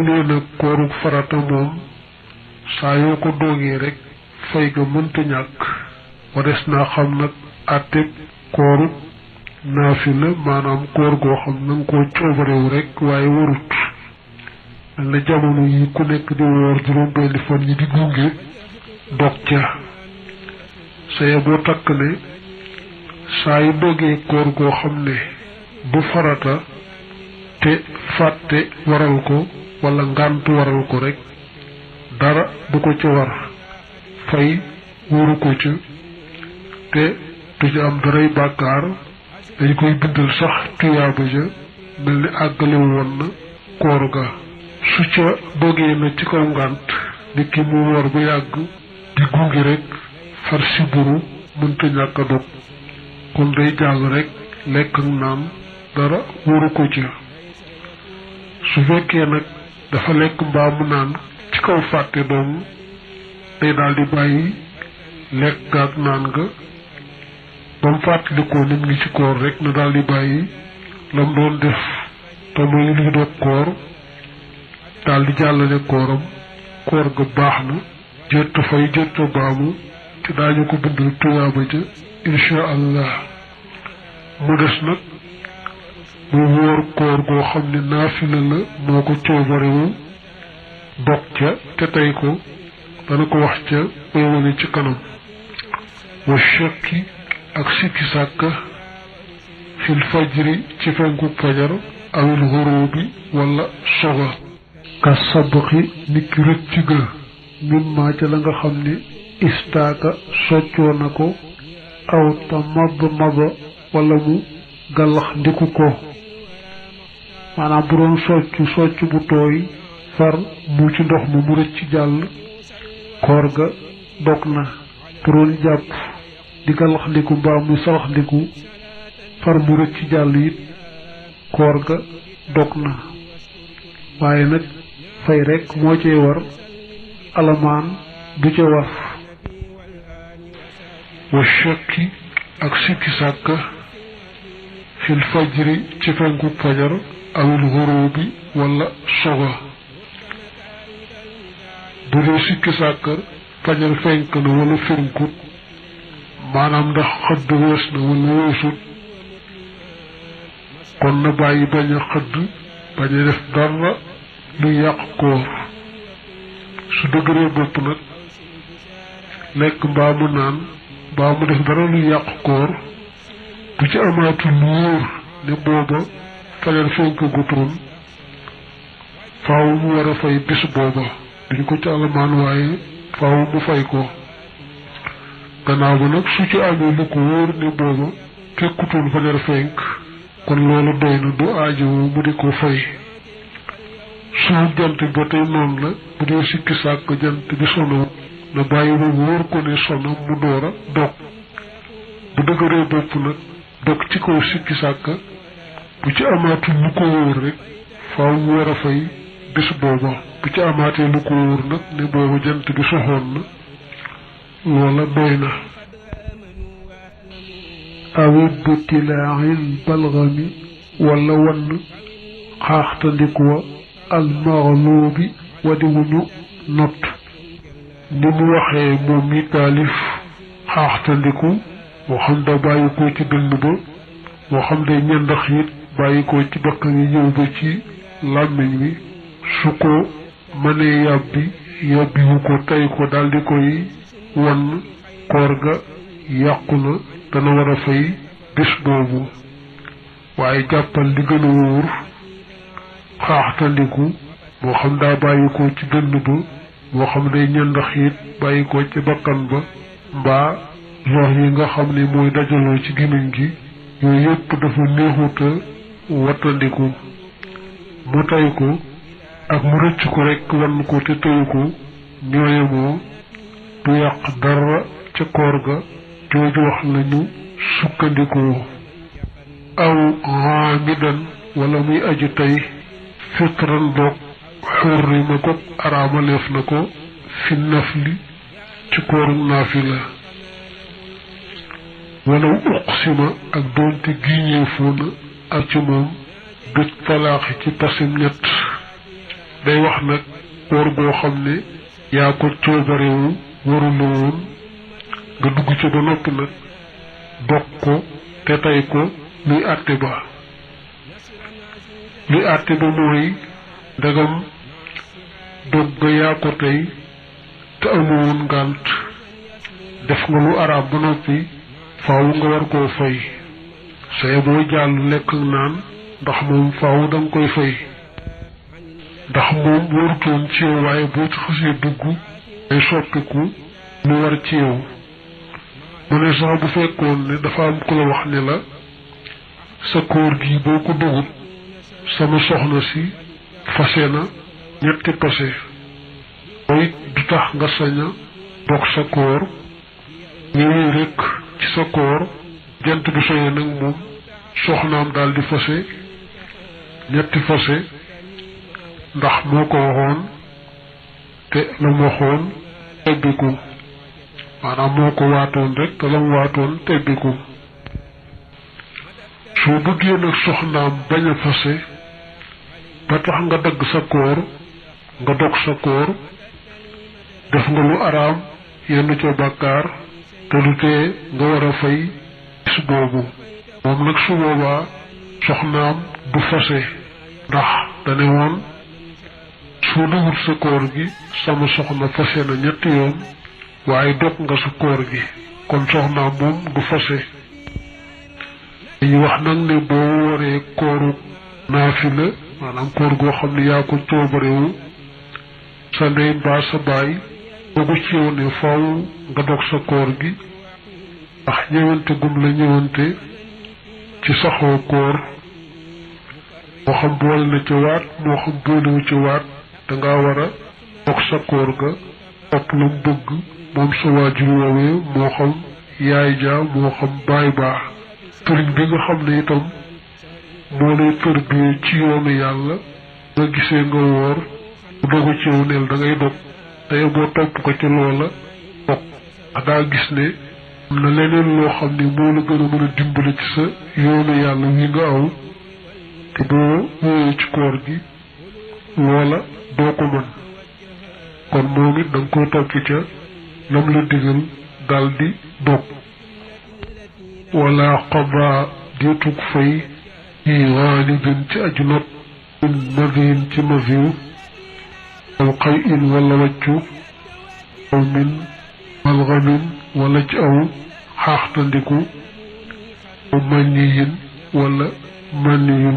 nee na kooru farata moom saa yoo ko doogee rek fay ga mënta ñàkk wares naa xam nag àtteb kooru naafila maanaam koor goo xam na nga koo coobarewu rek waaye warut mel na jamono yi ku nekk di woor juróom-benni fan yi di gunge dog ca saye boo takk ne saa yu dogee koor goo xam ne du farata te fàtte waral ko wala ngànt waral ko rek dara du ko ca war fay wóoru ko ca te du ci am daray bàkkaar dañ koy bindal sax tuyaaba ja mel ni àggale woon na koor ga su ca dogee na ci kaw ngànt nit ki mu woor ba yàgg di gungi rek far siburu mënta ñàkk a dog kon day jàll rek lekk ak naan dara wóoru ko ca su fekkee nag dafa lekk mbaa mu naan ci kaw fàtte dong day daal di bàyyi lekk ga ak naan ga ba mu fàttalikoo nit ngi ci koor rek na daal di bàyyi lam doon def te muy li dog koor daal di jàllale kooram koor ga baax na jërta fay jërta baamu te daañu ko bindal tuyaaba ja insha allah mu des nag mu wóor koor goo xam ne naafila la moo ko coobarewu dog ca te tey ko dana ko wax ca bay wane ci kanam wa shakki ak sikki sàkka fil fajri ci fenku fajar awil xurubi wala soga ka sabqi nit ki rëcc ga mimma ca la nga xam ne istaaka soccoo na ko aw ta mab wala mu gàllax ndiku ko maanaam bu doon socc bu tooy far mu ci ndox ma mu rëcc jàll koor ga dog na bu doon jàpp di gàllax ndiku mbaa muy salax ndiku far mu rëcc jàll it koor ga dog na waaye nag fay rek moo cee war alamaan du ca war wa shakki ak sikki sàkka fil fajri ci fenku fajar awil xurubi wala soga bu dee sikki sàkka fajar fenk na wala fenkut maanaam ndax xëdd wees na wala weesut kon na bàyyi bañ a xëdd bañ a def dara luy yàq koor su dëgëree bopp nag lekk mbaa mu naan mbaa mu def dara luy yàq koor bu ci amaatul lu wóor ne booba fajar fenk gutoon faaw mu war a fay bis booba duñ ko ci alamaan waaye faaw mu fay ko gannaaw ba nag su ci amee lu ko wóor ne booba fekkutoon fajar fenk kon loolu doy na du aajowoo mu di ko fay su jant ba tey noonu la bu dee sikki sàkk jant bi sono na bàyyi ba wóor ko ne sono mu door a dog bu dëgëree bopp nag dog ci kaw sikki sàkk bu ci amaatul lu ko wóor rek faaw mu war a fay bis booba bu ci amaatee lu ko wóor nag ne booba jant bi soxoon na loola doy na awit bu tilaaxil balgami wala wann xaaxtandiku wa almaxluubi wadi wuñu not ni mu waxee moom mi taalif xaaxtandiku moo xam da bàyyi ko ci dënn ba moo xam day ñendax it bàyyi ko ci bakkan yi ñëw ba ci làmmiñ wi su ko mënee yàbbiwu ko tey ko daldi koy wan koor ga yàqu na dana war a fay bis boobu waaye jàppal li gën a wóor xaaxtandiku moo xam daa bàyyi ko ci dënn ba moo xam day ñendax it bàyyi ko ci bakkan ba mbaa lor yi nga xam ne mooy dajaloo ci gémmiñ gi yooyu yëpp dafa neexuta wattandiku mu tay ko ak mu rëcc ko rekk wan ko te tëyu ko ñooyemoo du yàq dara ca koor ga jooju wax lañu sukkandikoo aw aamidan wala muy aju tey fitran boog xurrima ko araamaleef na ko fi nafli ci kooru naafila walaw uqsima ak doonte giñeefoona ak ci moom bit talaaxi ci pasim ñett day wax nag koor boo xam ne yaa ko coobarewu warula woon nga dugg ci ba noppi nag dog ko te tey ko luy àtte ba mooy ndegam dog ga yaa ko tey te amoon ngànt def nga lu araam ba noppi faaw nga war koo fay saye boo jàll lekk naan ndax moom faaw danga koy fay ndax moom warutoon ci yow waaye boo ci xasee dugg ay soppiku lu war ci yow mu ne sax bu fekkoon ne dafa am ku la wax ne la sa koor gi boo ko dugut sama soxna si fase na ñetti pase mooy du tax nga sañ a dog sa koor ñëwee rekk ci sa koor jant bi soyee nag moom soxnaam daal di fase ñetti fase ndax moo ko waxoon te la mu waxoon tebbiku maanaam moo ko waatoon rek te la mu waatoon tebbiku soo bëggee nag soxnaam bañ a fase ba tax nga dagg sa koor nga dog sa koor def nga lu araam yenn ca bàkkaar te lu tee nga war a fay bis boobu moom nag su boobaa soxnaam du fase ndax dane woon soo dugut sa koor gi sama soxna fase na ñetti yoon waaye dog nga sa koor gi kon soxnaam moom du fase dañuy wax nag ne boo waree kooru naafila maanaam koor goo xam ne yaa ko coobarewu sa ndey mbaa sa baay boogu ci yow ne faaw nga dog sa koor gi ndax ñëwante gum la ñëwante ci saxoo koor moo xam boole na ci waat moo xam boolewu ci waat danga war a dog sa koor ga topp lu mu bëgg moom sa waajur woowee moo xam yaay ja moo xam baay baa sëriñ bi nga xam ne itam moo lay tërbiyee ci yoonu yàlla nga gisee nga woor bu dogu ci yow neel da ngay dog tey boo topp ko ci loola dog ndax daa gis ne am na leneen loo xam ne moo la gën a mën a dimbale ci sa yoonu yàlla wi nga aw te boo wéyee ci koor gi loola doo ko mën kon moom it da nga koy topp ca lam la digal daldi dog wala qada déetug fay yi gaalibin ci aju not min maviin ci maviw aw xay in wala wàccu aw min malgamin wala ci aw xaaxtandiku aw maniyin wala maniyu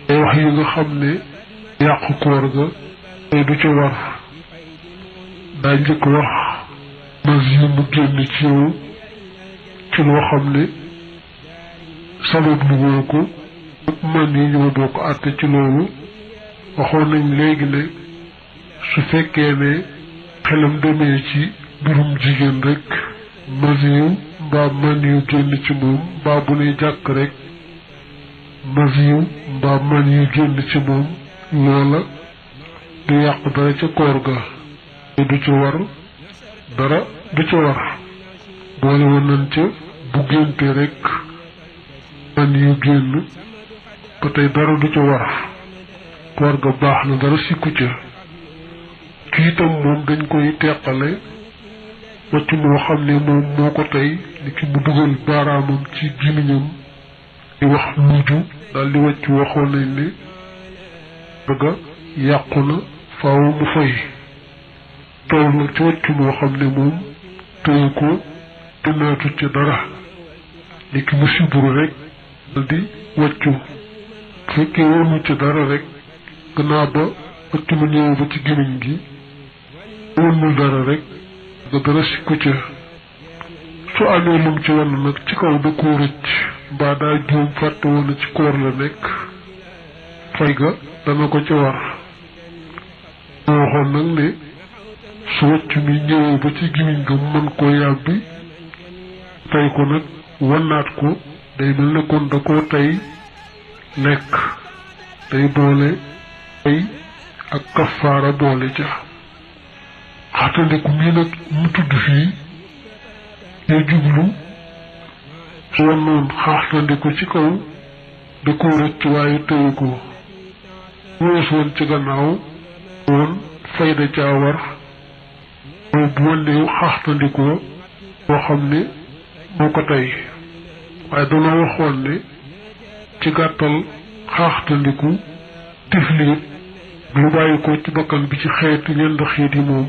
ay wax yi nga xam ne yàqu koor ga tey du ci war daa njëkk wax mas yi mu génn ci yow ci loo xam ne sabab lu woo ko man yi ñoo doo ko àtte ci loolu waxoon nañ léegi ne su fekkee ne xelam demee ci mbirum jigéen rek mas yu mbaa man yu génn ci moom mbaa bu ne jàkk rek mas yu mbaa man yu génn ci moom loola du yàq dara ca koor ga te du ci war dara du ci war boole woon nañ ca bu génte rek man yu génn ba tey dara du ca war koor ga baax na dara sikku ca ci itam moom dañ koy teqale wacc moo xam ne moom moo ko tey ni ki mu dugal baaraamam ci gémmiñam di wax luuju daal di wàcc waxoon nañ ne ga yàqu na faaw mu fay tool nag ci wàcc moo xam ne moom tëyu ko dinaatu ca dara ni ki mu siburu rek dal di wàccu bu fekkee wonu ca dara rek gannaaw ba wàcc mu ñëw ba ci gémmiñ gi wonul dara rek nga dara sikku ca su amee lum ci wann nag ci kaw da koo rëcc mbaa daa juum fàtte woon ci koor la nekk fay ga dana ko ci war moo waxoon nag ne su wàcc mi ñëwee ba ci gémmiñ ga mu mën koo yàbbi tey ko nag wannaat ko day mel ne kon da koo tey lekk day boole tey ak kafaara boole ca xatandiku mii nag mu tudd fii day jublu su wannoon xaaxtandiku ci kaw da koo rëcc waaye tëyu ko weesu woon ci gannaaw woon fayda caa war mooy bu wàllee xaaxtandikoo boo xam ne moo ko tey waaye dana waxoon ne ci gàttal xaaxtandiku tifliit lu bàyyi ko ci bakkan bi ci xeeti ñend xiit yi moom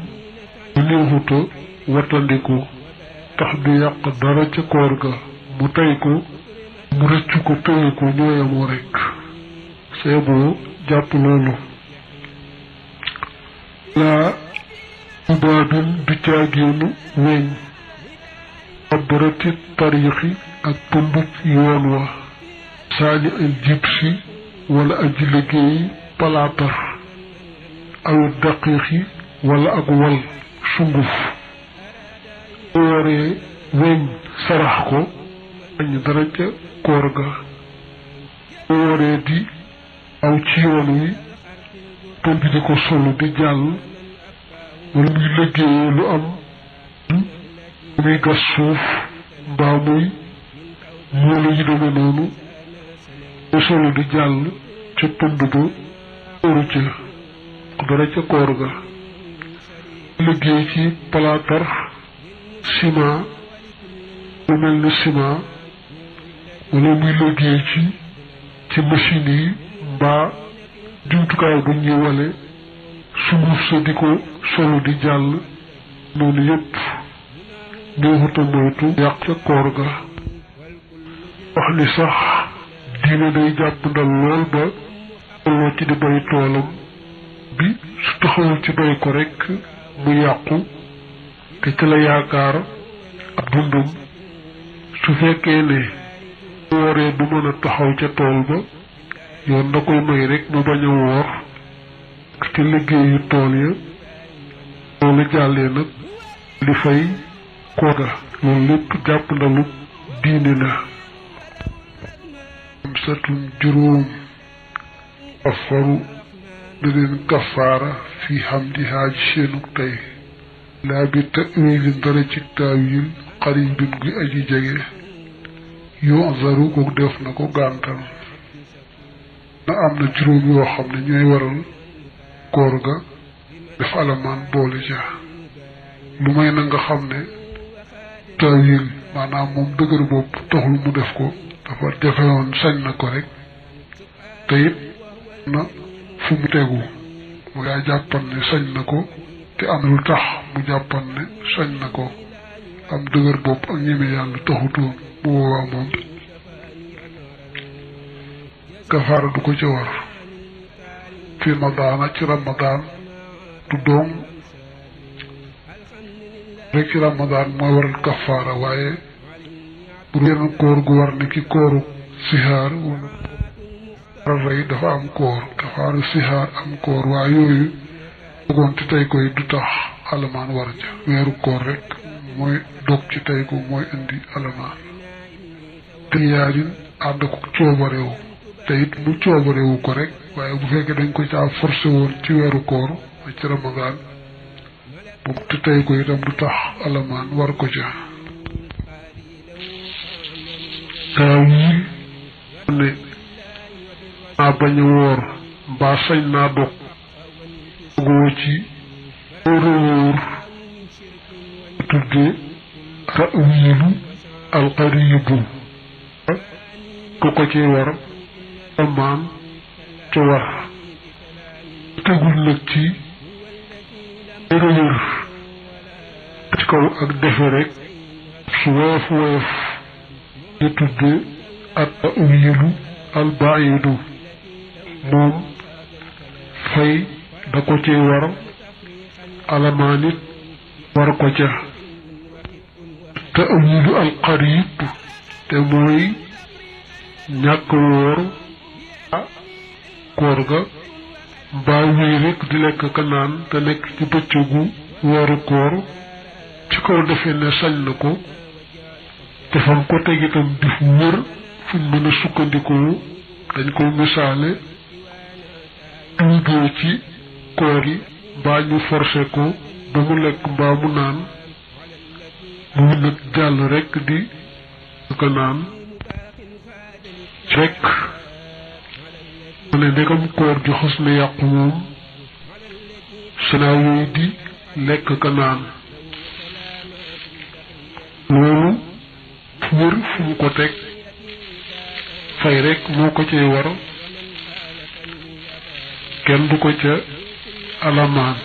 bu neexuta wattandiku tax du yàq dara ca koor ga mu tey ko mu rëccu ko tëye ko ñooyamoo rekk seeboo jàpp loolu laa ubaabin du caagéenu weñ abarati tariixi ak pëmbub yoon wa saani al jibsi wala aji liggéey palaatar aw daqiixi wala ak wal sunguf bu waree weñ sarax ko añ dara ca koor ga bu waree di aw ci yoon wi pëmb di ko solu di jàll wala muy liggéeyee lu am muy gas suuf mbaa muy moolu yi deme noonu mu solu di jàll ca pëmb ba óoru ca dara ca koor ga liggéey ci palaatar ciment lu mel ni ciment wala muy liggéey ci machine yi mbaa jumtukaay bu ñuy wale sunguf sa di ko solu di jàll noonu yépp neexuta moytu yàq ca koor ga wax ni sax diine day jàpp ndal lool ba tolloo ci di bay toolam bi su taxawul ci bay ko rekk mu yàqu te ci la yaakaar ab dundum su fekkee ne wooree du mën a taxaw ca tool ba yoon da koy may rekk mu bañ a woor ci liggéeyu tool ya loolu jàllee nag li fay koor ga loolu lépp jàpp ndalu diine la am satun juróom kafaru da leen kafaara fi hamdihaa ji seenug tey laa bi ta'wiilin dara ci taawil xaribin guy aji jege yu'zaru ko def na ko gàntal na am na juróom yoo xam ne ñooy waral koor ga def alamaan boole ja lu may na nga xam ne taawil maanaam moom dëgër bopp taxul mu def ko dafa jafewoon sañ na ko rek te it na fu mu tegu mu yaa jàppan ne sañ na ko te am lu tax mu jàppan ne sañ na ko am dëgër bopp ak ñeme yàlla taxutoon bu boobaa moom kafaara du ko ca war fi ramadaana ci ramadaan du doom rek ci ramadaan mooy waral kafaara waaye bu yenn koor gu war ni ki kooru sihaar wala rey dafa am koor kafaaru sihaar am koor waaye yooyu dogoon ci tey koy du tax alamaan war ja weeru koor rek mooy dog ci tey ko mooy indi alamaan te yaarin ànd ko coobarewu te it mu coobarewu ko rek waaye bu fekkee dañ ko caa forcé woon ci weeru koor mooy ci ramadaan boobu te tey ko itam du tax alamaan war ko ca taawil ne naa bañ a woor mbaa sañ naa dog dogoo ci wóor tudde ta'wiilu alqaribu ku ko ci war amaan ca war tegul nag ci wér ci kaw ak defe rek su woyof ñu tudde at ta'wiilu albaidu moom fay da ko ci war alamaan it war ko ca ta'wiilu alqarib te mooy ñàkk wóor koor ga mbaa wéy rek di lekk ka naan te nekk ci bëccëgu weeru koor ci kaw defee ne sañ na ko te fam ko teg itam di fu wër fuñ mën a sukkandikoo dañ koy misaale duuboo ci koor yi mbaa ñu forcé ko ba mu lekk mbaa mu naan mu nag jàll rekk di ko naan fekk mu ne ndegam koor gi xas na yàqu moom sanaa yooyu di lekk ka naan loolu fu wër fu mu ko teg fay rek moo ko cay war kenn du ko ca alamaan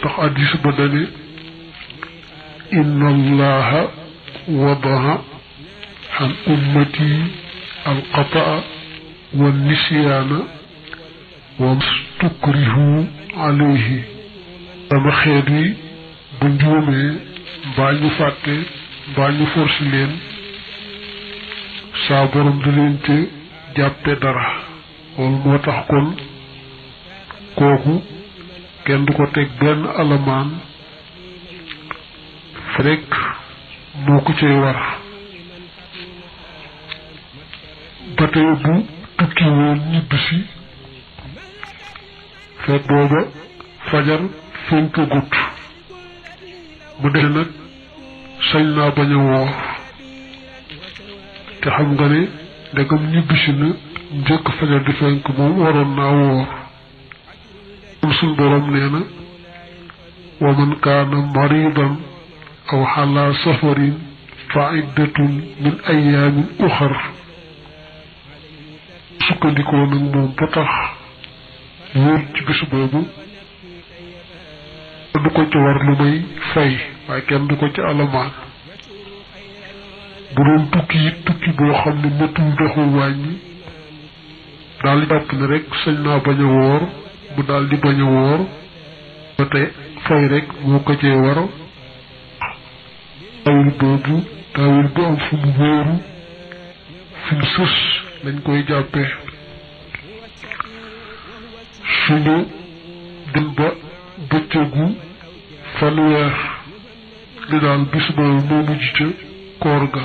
tax addis ba dane inna allaha wadaha an ummati alqataa wa nisyaana wa stukrihu alayhi sama xeet wi bu njuumee mbaa ñu fàtte mbaa ñu forsi leen saa borom di leen ca jàppe dara loolu moo tax kon kooku kenn du ko teg benn alamaan fekk moo ko cay war ba tey bu tukki woon ñibbisi fekk booba fajar fenkagut mu def nag sañ naa bañ a woor te xam nga ne ndegam ñibbisi na njëkk fajar di fenk moom waroon naa woor moom suñ boroom nee na wa man kaana maridan aw ala safarin fa iddatun min ayaamin uxar sukkandikoo nag moom ba tax wóor ci bis boobu du ko ci war lu may fay waaye kenn du ko ci alamaan bu doon tukki it tukki boo xam ne matul doxul wàññi daal di jàpp ne rek sañ naa bañ a woor mu daal di bañ a woor ba tey fay rek moo ko cee war taawil boobu taawil bu am fu mu wóoru fi mu sës lañ koy jàppee suñu dem ba bëccëgu fanweer li daal bis boobu moo mujj ca koor ga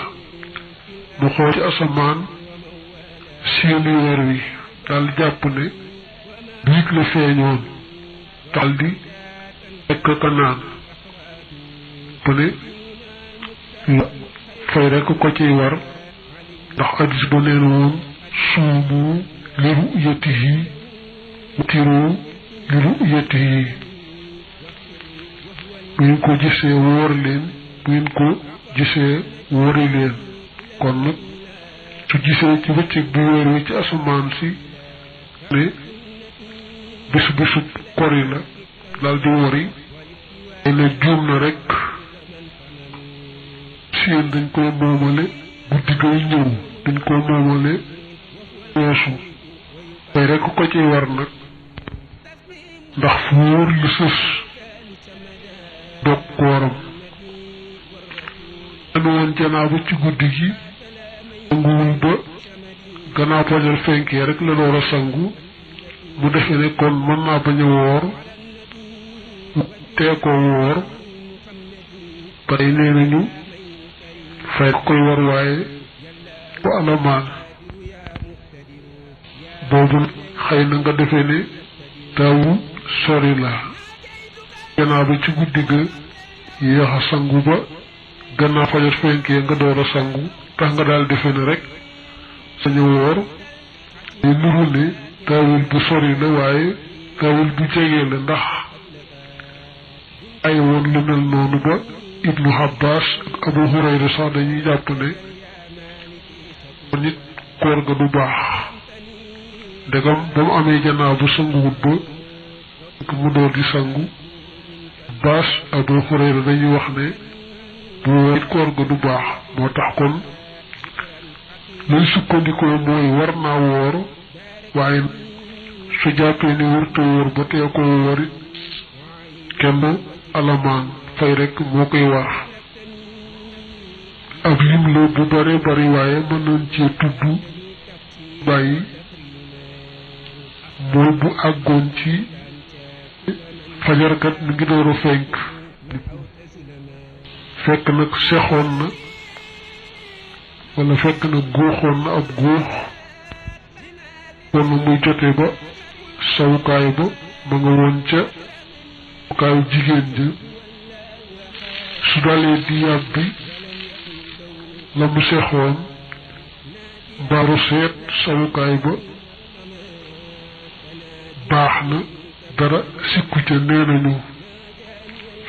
mu xool ci asamaan seeni weer wi daal di jàpp ne biig la feeñoon daal di lekk ka naan bu ne la fay rekk ko ciy war ndax addis ba nee na woon suumu li ru'yatihi wutiru li ru'yatihi bu ngeen ko gisee wóor leen bu ngeen ko gisee wóori leen kon nag su gisee ci bëccëg bi weer wi ci asamaan si ne bisu kori la daal di wori ay na juum na rek seen dañ koy moomale guddi gay ñëw dañ koy moomale weesu tey rek ko ci war nag ndax fu wóor lu sës dog kooram ame woon janaaba ci guddi gi sanguwul ba gannaaw fajar fenkee rek la door a sangu mu defe ne kon mën naa bañ a woor tee koo woor ba tey nee nañu fay koy war waaye bu alamaan boobu xëy na nga defe ne tawu sori la gannaaw ba ci guddi ga yéex a sangu ba gannaaw fajar fenkee nga door a sangu tax nga daal defe ne rek sañu woor di nuru ne taawil bu sori la waaye taawil bu jege la ndax ay woon lu mel noonu ba ibnu Abbas ak Abu Hurayra sax dañuy jàpp ne nit koor ga du baax ndegam ba mu amee janaa bu sanguwut ba mu door di sangu Abbas Abu Hurayra dañuy wax ne bu nit koor ga du baax moo tax kon luy sukkandikoo mooy war naa woor waaye su jàppee ni wërta wóor ba tee ko wóorit kenn alamaan fay rek moo koy war ab lim la bu bare bari waaye mën nañ cee tudd bàyyi mooy bu àggoon ci fajarkat mi ngi door a fenk fekk nag sexoon na wala fekk na góoxoon na ab góox kon muy jotee ba sawukaay ba ma nga woon ca sawukaayu jigéen ja su dalee di yàbbi la mu sexoon mbaaru seet sawukaay ba baax na dara sikku ca nee nañu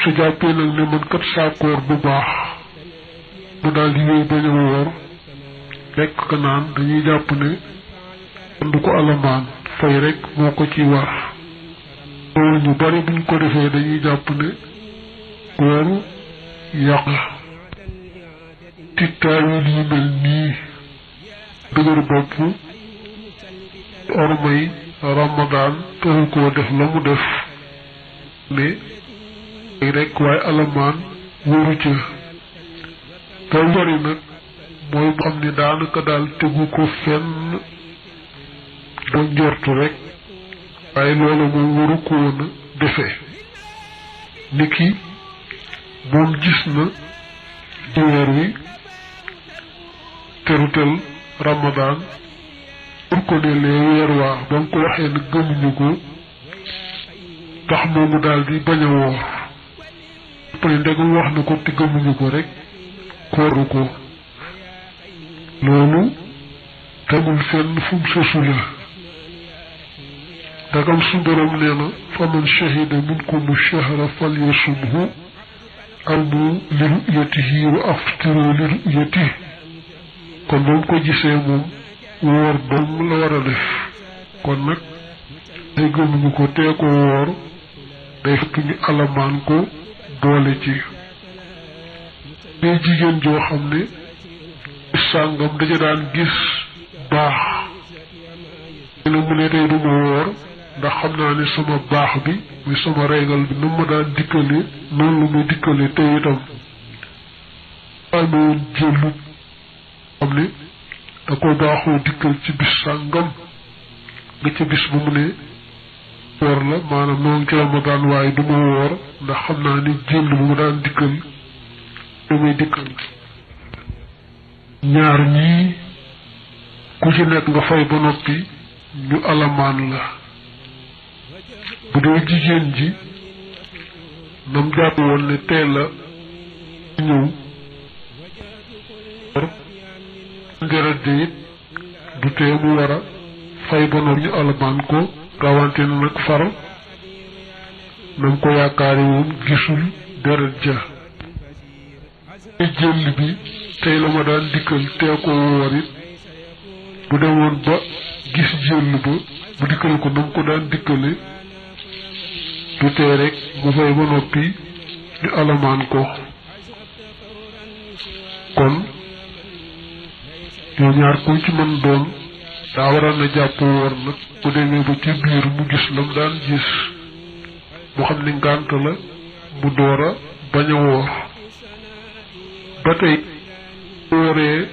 su jàppee nag ne man kat saa koor bu baax mu daal di wéy bañ a woor lekk ka naan dañuy jàpp ne du ko alamaan fay rek moo ko ci war loolu ñu bari buñ ko defee dañuy jàpp ne kooru yàq tittaawil yi mel nii dëgër bopp ormay ramadaan taxu koo def la mu def ne rek waaye alamaan wóoru ca te wari nag mooy bu xam ne daanaka daal tegu ko fenn doo njortu rek waaye loolu moom waru ko woon a defee ni ki moom gis na ci weer wi terutel ramadaan pour ko ne lee weer waa ba nga ko waxee ne gëmuñu ko tax moomu daal di bañ a woor après ndegam wax na ko te gëmuñu ko rek kooru ko loolu tegul fenn fu mu sosu la ndegam su borom nee na faman shahida minkum shahra falyasumhu amu li ru'yatihi wa aftiru li ru'yatihi kon moom ko gisee moom woor doom la war a def kon nag day gëmuñu ko tee ko woor day fekk ñu alamaan ko boole ci day jigéen joo xam ne sàngam daja daan gis baax dina mu ne tey duma woor ndax xam naa ne sama baax bi muy sama régal bi nu ma daan dikkale noonu lu muy dikkale tey itam amoon jëlu xam ne da ko baaxoo dikkal ci bis sàngam nga ca bis bu mu ne woor la maanaam noonu ci Ramadan waaye du ma woor ndax xam naa ni jël bu mu daan dikkal lu muy dikkal ñaar ñii ku ci nekk nga fay ba noppi ñu alamaan la bu dee jigéen ji nam jàpp woon ne teel la ñëw deret ji it du tee mu war a fay ba noppi ñu alamaan ko rawante na nag far nam ko yaakaari woon gisul deret ja jël bi tey la ma daan dikkal tee ko woor it bu demoon ba gis jël ba bu dikkal ko nam ko daan dikkale du tee rek mu fay ba noppi ñu alamaan ko kon ñoo ñaar ku ci mën doon daa waral na jàpp woor nag bu demee ba ci biir mu gis lam daan gis mu xam ni ngànt la mu door a bañ a woor ba tey wooree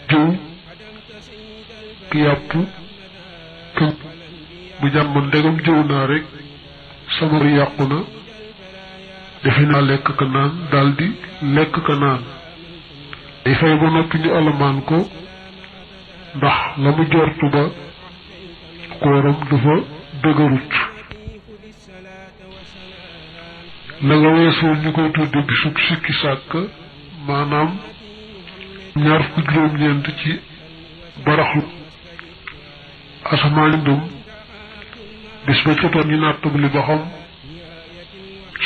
jëw ki yàpp këñ bu jàmm ndegam jëw naa rek sama yàqu na defe naa lekk ka naan daldi lekk ka naan day fay ba noppi ñu alamaan ko ndax la mu jortu ba kooram dafa dëgërut la nga weesoon ñu koy tudde bisub sikki sàkk maanaam ñaar fukki juróom-ñeent ci baraxlu asamaan ndum bis ba ca toon ñu nattabli ba xam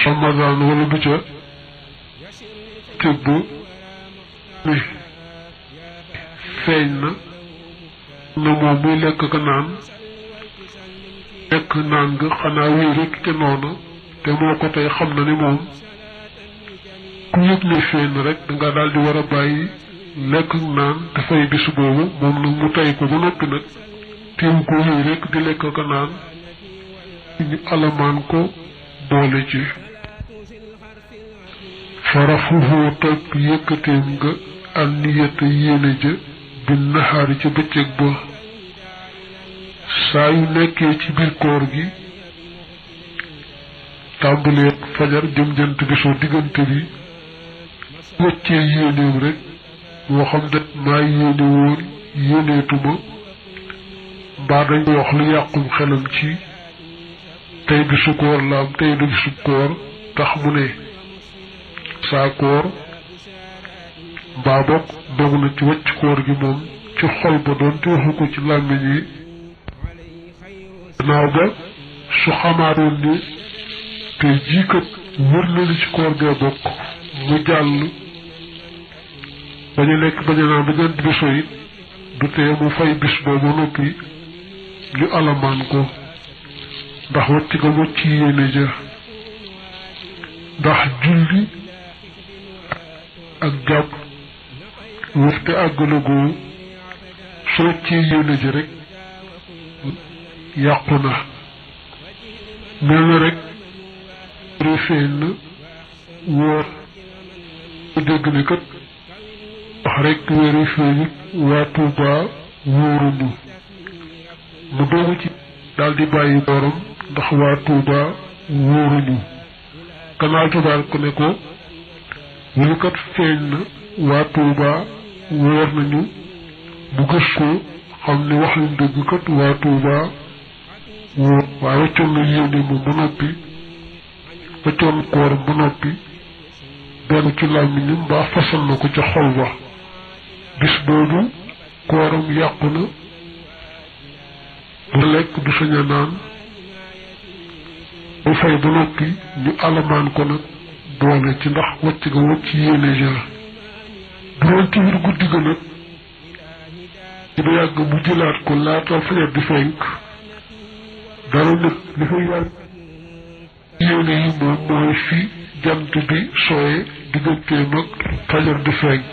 Ramadan wala du ca tëbb ni feeñ na moom muy lekk ka naan lekk naan nga xanaa wéy rekk te noona te moo ko tey xam na ni moom ku yëg ne feeñ rek danga daal di war a bàyyi lekk naan dafay bis boobu moom nag mu tey ko ba noppi nag teew ko wéy rekk di lekk ka naan ñu alamaan ko boole ci farafuhu topp yëkkateem nga al niyata yéene ja bi naxaari ca bëccëg ba saa yu nekkee ci biir koor gi tàmbalee fajar jëm jant bi soo diggante bi wëccee yéeneem rek moo xam ne maa yéene woon yéeneetuma mbaa dañ ko wax lu yàqum xelam ci tey bisu koor la am tey du bisu koor tax mu ne saa koor mbaa bokk dogu na ci wàcc koor gi moom ci xol ba doon te waxu ko ci làmmiñ yi gannaaw ba su xamaatoon ni te jii kat wër na li ci koor gee bokk mu jàll bañ a lekk bañ a naan ba jant bi so it du tee mu fay bis boobu noppi ñu alamaan ko ndax wacc ga wacc yéene ja ndax julli ak jàpp wërte àggalagoo soo ci yéene ji rek yàqu na mel na rek refeen na wóor dégg ne kat wax rek wéeri feeñit waa Tuuba wóoruñu mu doogu ci daal di bàyyi booram ndax waa Tuuba wóoruñu gannaaw tubaar ko ne ko lu kat feeñ na waa Tuuba wóor nañu bu gës ko xam ne wax lañ dëgg kat waa Tuuba wóor waaye waccoon na yéene moom ba noppi waccoon kooram ba noppi benn ci làmmiñam mbaa fasal na ko ca xol ba bis boobu kooram yàqu na du lekk du sañ a naan bu fay ba noppi ñu alamaan ko nag boole ci ndax wacc ga wacc yéene ja bu doon ci biir guddi ga nag ci ba yàgg mu jëlaat ko laata fajar di fenk dara nag li fa yàgg yéene yi moom mooy fi jant bi sooye digganteem ak fajar di fenk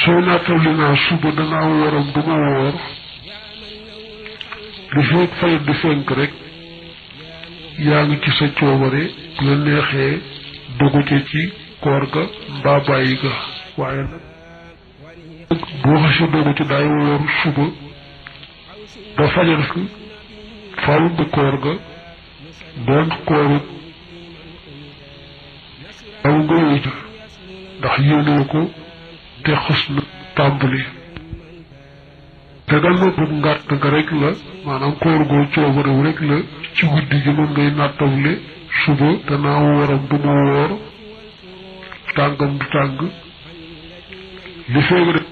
soo naatawli naa suba danaa wóoram du ma wóor li fekk fajar di fenk rek yaa ngi ci sa coobare bu la neexee dogu ci koor ga mbaa bàyyi ga waaye nag boo xasee dogu ci daay wóor suba ba fajar fi faaw nga koor ga doon koorut faaw nga wéy ndax yéenoo ko te xës na tàmbali te dal na bu ngàtt nga rek la maanaam koor goo coobarew rek la ci guddi gi moom ngay nattawle suba danaa wóoram du ma wóor tàngam du tàng li feeg rek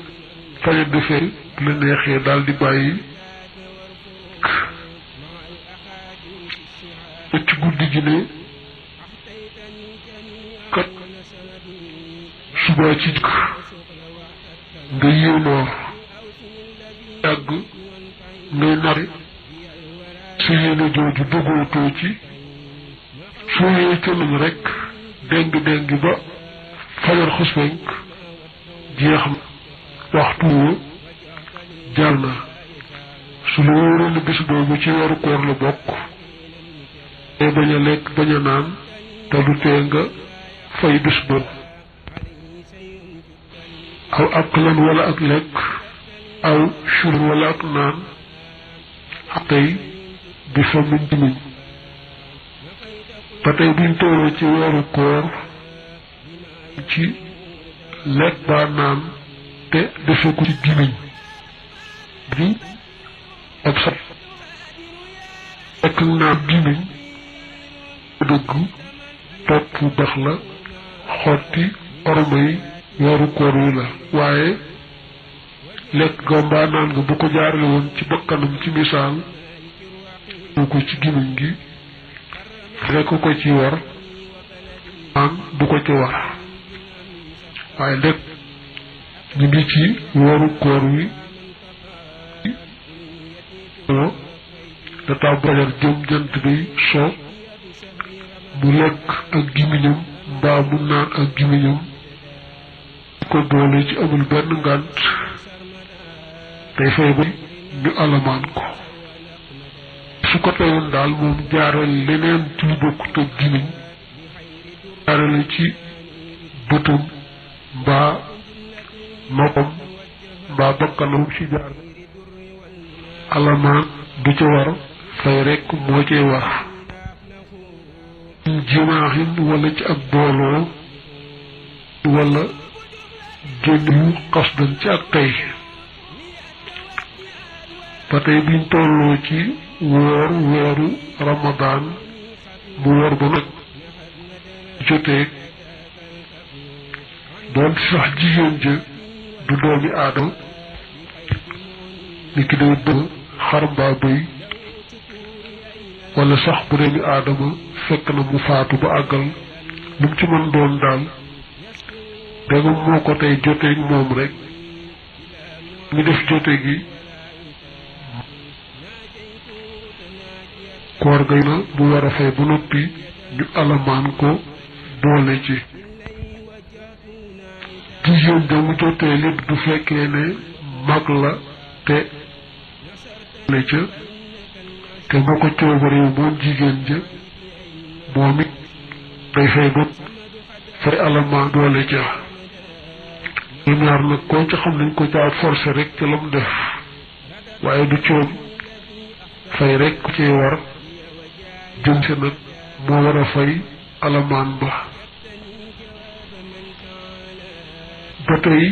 fajar di fee bu la neexee daal di bàyyi ci guddi gi ne kat suba ci jëkk nga yéenoo yàgg ngay nare su yéene jooju duggootoo ci soo yee cënañ rek déng ba fajar xuspenk jeex na waxtu wa jàll na su la wóoroon ne bis boobu ci weeru koor la bokk te bañ a lekk bañ a naan te du tee nga fay bis boobu aw aklan wala ak lekk aw shurb wala ak naan tey bi fa min dimiñ ba tey buñ tolloo ci weeru koor ci lekk baa naan te defe ko ci gimiñ bi ab sat lekk naan gimiñ dëgg topp bax la xotti ormay weeru koor wi la waaye lekk ga mbaa naan nga bu ko jaarale woon ci bakkanam ci misaal ko ci gimiñ gi rekk ko ci war naan du ko ci war waaye lekk ñu ngi ci weeru koor wi da taw bajar jëm jant bi so mu lekk ak gimiñam mbaa mu naan ak gimiñam ko boole ci amul benn ngànt tey fay ba ñu alamaan ko su ko teyoon daal moom jaaral leneen ci lu bokkut ak gimiñ jaarale ci bëtam mbaa noppam mbaa bakkanam ci jaar alamaan du ca war fay rekk moo cee war jimaaxin wala ci ak booloo wala génn yu xasdan ci ak tey ba tey biñ tolloo ci woor weeru ramadaan mu woor ba nag jotee doon sax jigéen ja du doomi aadama ni ki day bëgg xar mbaa bëy wala sax bu dee ni aadama fekk na mu faatu ba àggal lu mu ci mën doon daal dégam moo ko tey joteeg moom rek ñu def jote gi koor ga na bu war a fay ba noppi ñu alamaan ko boole ci jigéen ja mu jotee lépp du fekkee ne mag la te le ca te moo ko coobarewu moom jigéen ja moom it day fay ba fay alamaan boole ca ñu ñaar nag koo ci xam nañ ko caa forcé rek ca la mu def waaye du coom fay rek ku ci war jëm si nag moo war a fay alamaan ba ba tey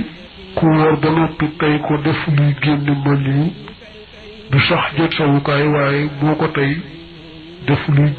ku wóor ba noppi tey ko def luy génne mën yu du sax jot sawukaay waaye moo ko tey def luy